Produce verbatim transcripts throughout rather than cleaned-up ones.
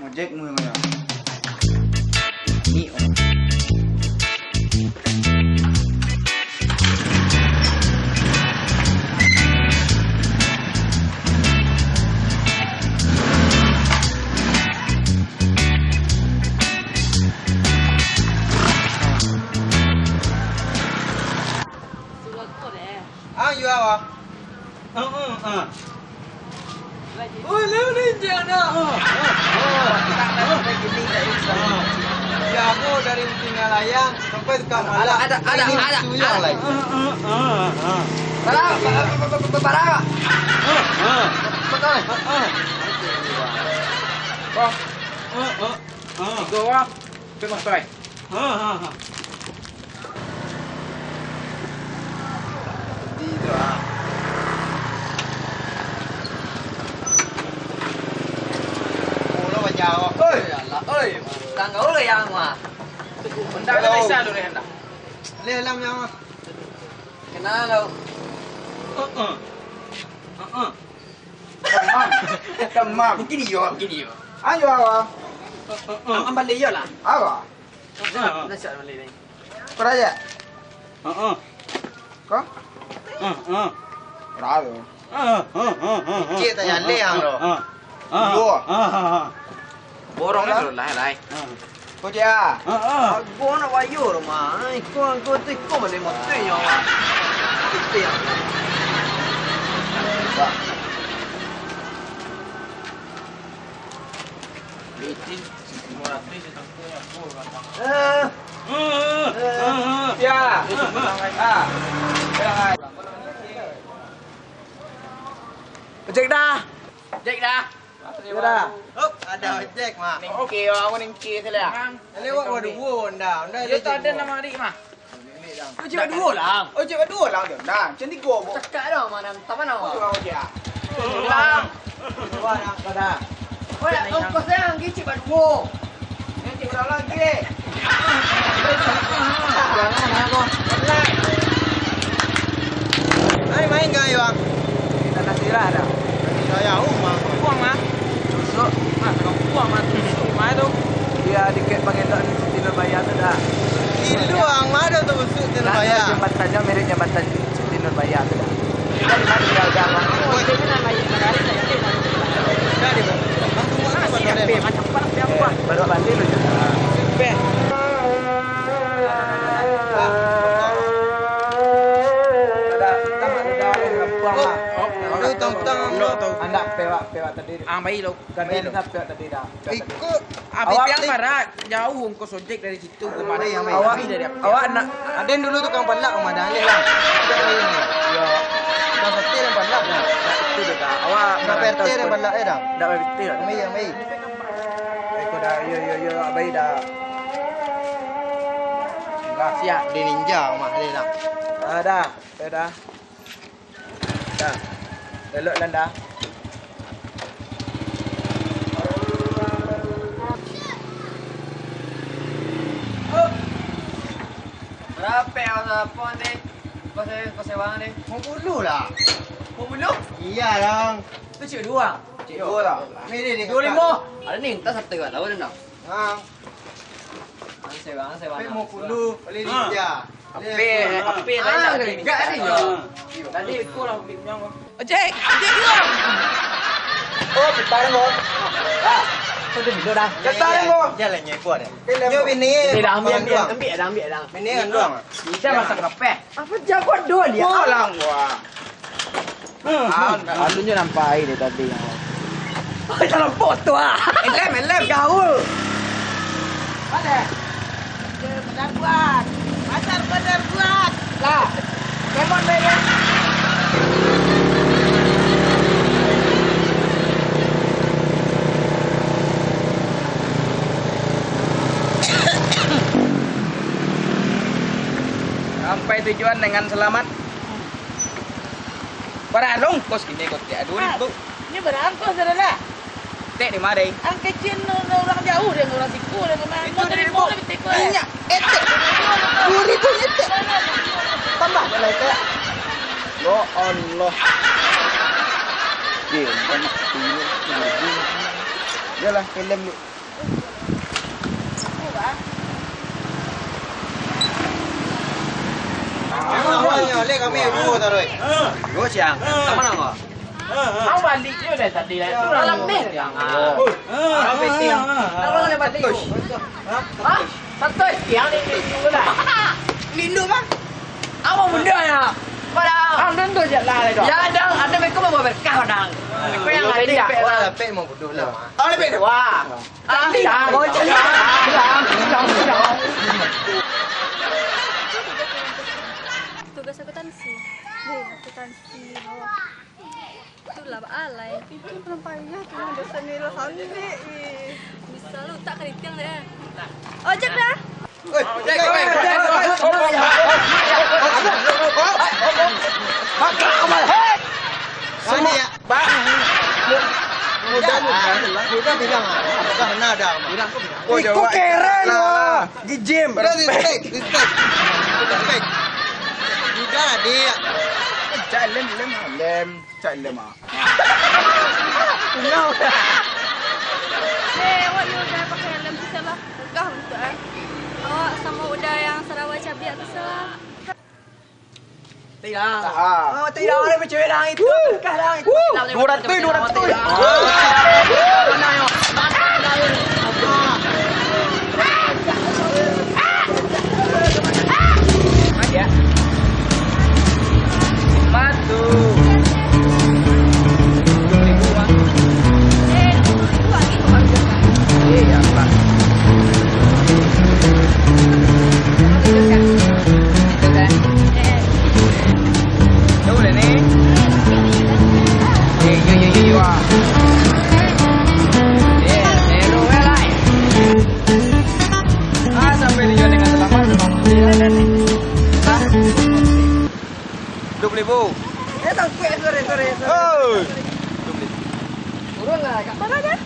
Ngojek mu yang kaya. Ni, oh. Ah, yo, ah. Ah, ah, ah. Oi, lu ni injek dah. Ah, ah, ah. Ah. Jago dari tingga layang sampai tukang malak. Ada, ada, ada, ada. Tuyang lai. Ah, ah, ah, ah. Barang, barang, barang, barang. Ah, ah. Betul. Ah, ah. Wah. Ah, ah, ah. Tiga orang. Tengok, Toy. Ha, ha, ha. Di tu, ah. Pulo bajawab. Oi, alah, oi. Tangga ulun yang mah. Benda tu bisa tu, Rehanda. Leh, lam yang mah. Kenal kau. Heeh. Heeh. Tamam. Tamam. Mungkin iyo, mungkin iyo. Ayo, awa. Am-, am balik iyo lah. Awa. Nah, nah, siap balik ni. Peraya. Heeh. Kau? Heeh. Peraya. Heeh, heeh, heeh, heeh. Cik tanya leh ang tu. Heeh. Dua. Heeh, heeh. Borong kan tu lah, lai. Ko dia. Ha, ha. Ago nak bayar rumah. Iko, iko tu, iko mana motor nyo. Itu ya. Itu lima ratus, itu aku. Eh. Ha, ha, ha, ha. Ya. Ha. Ya. Ojek dah. Ojek dah. Yo dah. Hop, ada ojek, Mak. Ningki, aku ningki sila. Lewat dua duo, nda, nda. Yo, tak ada nama adik, Mak. Ojek duo lah. Ojek duo lah tu. Nah, macam tigo, Bu. Cakap dah, mana, entah mana. Ojek, ojek. Pulang. Wah, nak kau dah. Wah, ongkos yang gicik berdua. Ai, main ka, Iwang? Tanah sirah dah. Saya, oh, mah. Buang, mah. Tusuk. Nah, kalau buang, mah, tusuk. Mah tu. Dia dikit pangendok ni, Siti Nurbaya tu dah. Iluang, mah ada tu busuk Siti Nurbaya. Nah, jambatan, dia mirip jambatan Siti Nurbaya tu dah. Andak pewak, pewak tadi. Ah, baik lo. Kan tadi dah pewak tadi dah. Ikut. Abis awak tiang parak, jauh ongkos ojek dari situ. Awak, awak nak, aden dulu tukang palak, rumah dah alih lah. Tukang satir yang palak dah. Itu dah, dah. Awak tukang P R T yang palak, eh, dah. Dah P R T dah. Ambil, ambil. Iko dah, yo, yo, yo, abai dah. Dah siap. Dia ninja rumah dia dah. Ah, dah. Dah, dah. Dah. Elok lah dah. Barapo kau telepon tadi? Kau se-, kau sewaan tadi? Limo puluah lah. Limo puluah? Iya, dong. Tu cik duo. Cik duo lah. Ni, ni, ni. Duo limo. Ada ni, entah satu kau tahu dah. Ha. Limo puluah, bali ninja. Ape, ape lain dah. Gak ni. Tadi iko lah, ojek, ojek juo. Oh, bentar, Bos. Ah, sudah dulu dah. Bentar, Bos. Jalan nyo iko dah. Nyo bini. Dah ambil, ambil, ambil dah, ambil dah. Bini kan doang. Bisa masak kape. Apa jago dua dia? Pulang gua. Alun nyo nampak ai dari tadi. Oi, dalam foto ah. Elem, elem. Gaul. Mana? Benar buat. Pasar benar buat. Lah. Kemon bae. Sampai tujuan dengan selamat. Bara ongkos kini ko, Tek? Duo ribu. Ah, ini bara ongkos dah lah. Tek di ma, Dai? Ang kecil nu, nu urang jauah, dek urang siko, dek rumah. Itu duo ribu. Minyak, etek. Duo ribu etek. Tambah dah lah, Tek. Ya Allah. Ye, banyak tu, duo ribu. Yalah, film ni. Awalnyo, lek kami dulu taruih. Dulu siang. Ka mano ko? Ang balik jo dari tadi lah. Tu malam ni. Siang. Ah. Malam ni siang. Abang ada balik. Hah? Santai siang ni, ni, ni lah. Lindu mah. Apa benda ya? Pada. Ang tu je lah. Ya, ada, ada mereka mau berkah, Dang. Mereka yang ada. Pek lah, pek mau bodoh lah. Oh, lebih dua. Tugas akuntansi. Weh, akuntansi. Itulah, baalai. Itu penumpangnya tu, dosen ni lah, sandik, ih. Bisa lu, tak keriting deh. Ojek dah. Semua. Mudah, mudah, mudah bilang, mudah, mudah, mudah. Iko keren lah. Gijim. Respect, respect. Respect. Mudah, Dik. Cak lem, lem, lem. Cak lem, ah. Eh, awak yo udah pakai helm tu salah. Gagah untuk, eh. Awak sama udah yang Sarawak cabiak tu salah. Tidak. Oh, tidak. Ada cewek dah itu. Kah dah itu. Dua ratus, dua ratus. Mana yo? Ada. Matu. Tujuh ribu, Bang. Eh, iya, Pak. Itu kan? Jauh dah ni. Eh, yo, yo, yo, yo, ah. Eh, eh, lu, eh, lai. Ah, sampai tujuan dengan selamat, memang. Hah? Dua puluh ribu. Eh, tangkuak, sorry, sorry, sorry. Oh. Dua puluh ribu. Turun lah, Kak. Bara dah?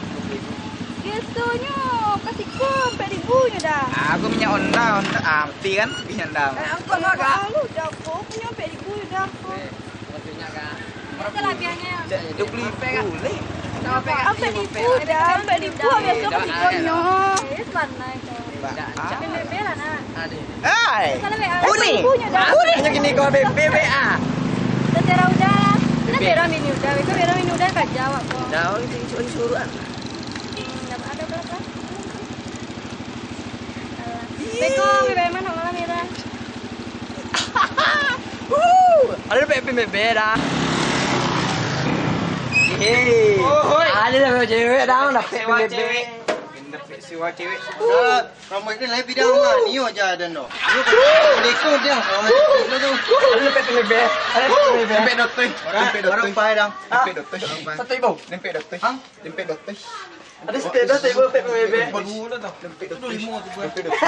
Biasonyo ka siko ampek ribu nyo dah. Aku minyak Honda, Honda api kan, minyak Honda. Eh, angkot lah, Kak. Lalu dah, aku punyo ampek ribu dah. Eh, bukan minyak, Kak. Itu labiahnyo. Dua puluh ribu, leh. Ampek ribu dah, ampek ribu biaso ka sikonyo. Eh, sabanai tu. Bebe lah, nak. Hai. Salah, Beb. Kuning. Ampek ribu nyo dah. Kuning. Nyo kini kau bebe, ah. Terserah udah lah. Kita berang mini udah, kita berang mini udah ka jawab kau. Dah, itu, itu, itu suruh, ah. Hmm, dah ada berapa? Beko, bebe, mana malam ni dah? Ada dapek pin bebe dah. Yeay. Oh, hoi. Ada dapek cewek dah, dapek pin bebe. Sewa cewek. Dapek sewa cewek. Dah, ramai ni lain bidang mah. Nio aja ada no. Nio beko dia. Ada dapek pin bebe. Ada dapek pin bebe. Dapek dotoih. Dapek dotoih. Dapek dotoih. Satu ribu. Dapek dotoih. Hah? Dempet dotoih. Ada sepeda, saya bawa pet bebek. Dempet dotoih. Dempet dotoih.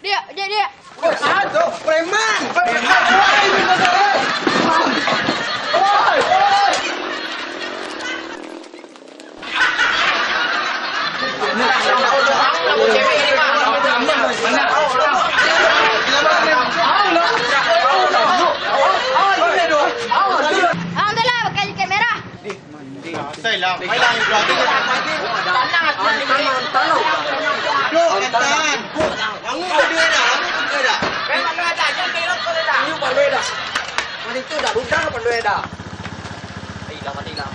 Diak, diak, diak. Wah, satu. Preman. Preman. Woi, minta tolong. Woi, woi. Alhamdulillah, pakai jaket merah. Santai lah, main lah, berarti. Tanang hati ni. Duk, santai. Bangun, bangun, dah, bangun, dah. Ini pandai dah. Mana itu dah, udah pandai dah. Mati lah, mati lah.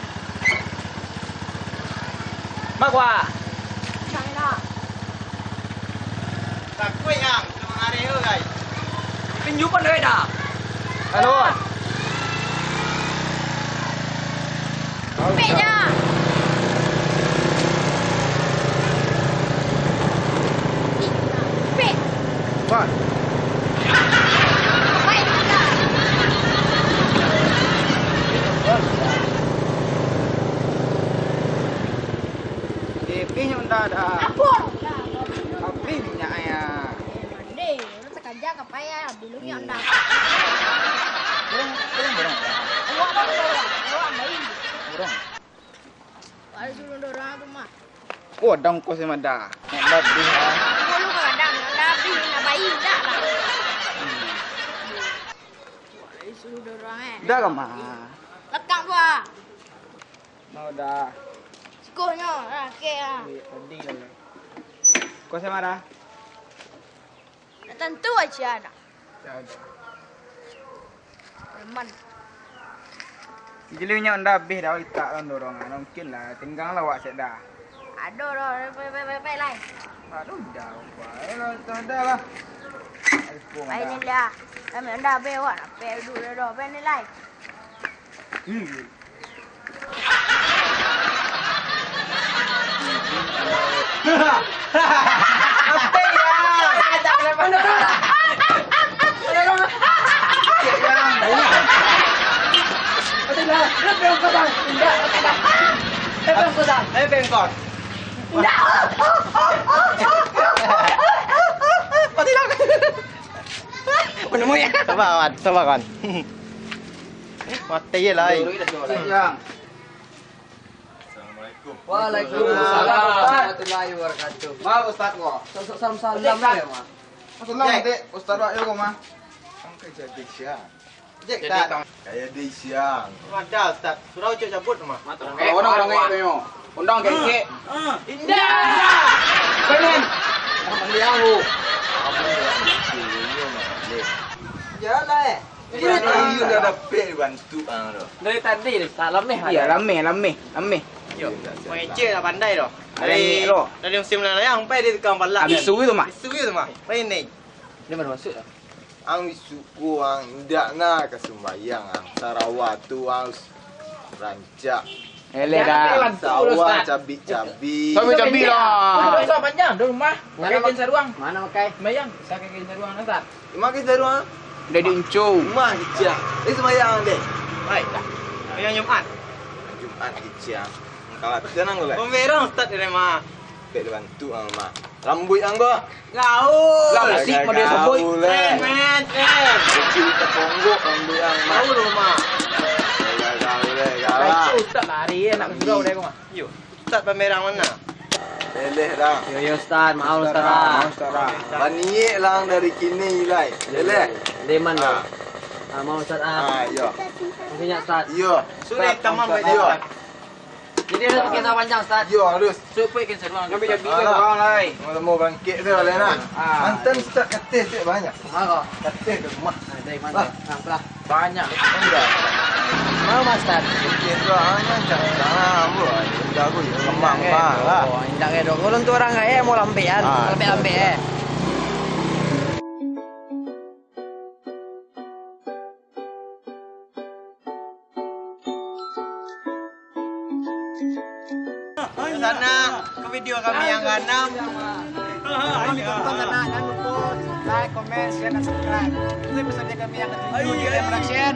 Mak gua. Takuik, Yang. Tengah hari tu, guys. Tapi Halo. Pek dah. Pek. Wah. Baik dah. Eh, pek nyo ndak ado. Apo? Abih minyak ya. Deh, lu takaja ka payah, bilungnya ondak. Burung, burung, burung. Awak bang, awak, awak main. Burung. Wak suruh dorong aku mah. Oh, ada ongkos yang ada. Nak labih, ah. Dulu kadang nak labih, nak bayi, dak lah. Wak suruh dorong, eh. Dak lah, mah. Lekang gua. Mau dah. Sikohnyo, ah, kek, ah. Wih, pedih lah. Kau sama dah? Dak tantu aja dah. Ya udah. Preman. Giliunyo ndak abih dah, itak kan dorong. Mungkin lah, tinggang lah wak sek dah. Aduh, dah, dah, pai, pai, pai, pai, lai. Aduh, dah, pai lah, tak ada lah. Pai ni lah. Kami ndak abih wak, nak pai dulu dah, pai ni lai. Hmm. Sabar, kawan. Sabar, kawan. Mati je lah, ai. Assalamualaikum. Waalaikumsalam warahmatullahi wabarakatuh. Maaf, Ustaz, ko. Sok-sok salam-salam Cek, ya, Mak. Salam, Cek. Cek. Ustaz, Wak, yo, ko, Mak. Angkai jadi siang. Cek, Ustaz. Kayak di siang. Ada, Ustaz. Surau cek cabut, Mak. Kalau orang-orang kayak gini, undang kayak Cek. Indah. Benar. Orang panggil aku. Jalan, eh. Iyo, iyo, dah dapek bantu ang tu. Dari tadi ni, tak lameh Iyo, ada. Lameh, lameh, lameh. Yo, mengecek lah pandai tu. Ada Dari, ni tu. Dari musim layang sampai di tukang palak Habis kan. Suwi tu, Mak. Habis suwi tu, Mak. Apa ini? Dia baru masuk dah. Ang bisuku ang indak na ka sumbayang ang. Sarawa tu ang s-, rancak. Eleh dah. Sawah cabik-cabik. Cabik-cabik lah. Udah panjang, dah rumah. Pakai kain saruang. Mana pakai? Sumbayang, bisa pakai kain saruang, Ustaz. Makai saruang. Udah diuncu. Rumah kicik. Eh, sumbayang deh. Baik dah. Yang Jumat. Jumat kicik. Kalau tenang kau, Ustaz. Pemerang Ustaz ni mah. Tak dibantu ang mah. Rambuik ang ko. Gaul. Lah, musik model sebut. Gaul, eh. Keren, men, keren. Kecil teponggok ang bilang, Mak. Gaul, Mak. Gaul, gaul, gaul. Itu tak lari, eh, nak surau deh, Mak. Yo. Ustaz pamerang mana? Leleh dah. Yo, yo, Ustaz. Maaf, Ustaz, Ustaz, ah. Maaf, Ustaz, ah. Baniek lang dari kini, Ilai. Leleh. Leman, ah. Ah, maaf, Ustaz, ah. Ah, yo. Maksudnya, Ustaz. Yo. Sudah tamam, Ustaz, ah. Yo. Jadi, harus bikin sawah panjang, Ustaz. Yo, harus. Supaya kan seruang. Kami jadi kan seruang lai. Mau temu bangkit tu, Lena. Ah. Mantan Ustaz kateh tu banyak. Maro. Kateh tu rumah. Ah, dari mana? Ah. Nah, lah. Banyak. Enggak. Mau, Ustaz? Bikin tu, ah, macam sana, ambo. Indak aku, ya, lemah, eh, bah, lah. Oh, indak, eh, dok. Kalau tu orang kaya mau lampian, ah, lampian-lampian, eh. Sana, ke video kami yang keenam. Kalau ditonton sana, jangan lupa like, comment, share, dan subscribe. Itu episode kami yang ketujuh di Production.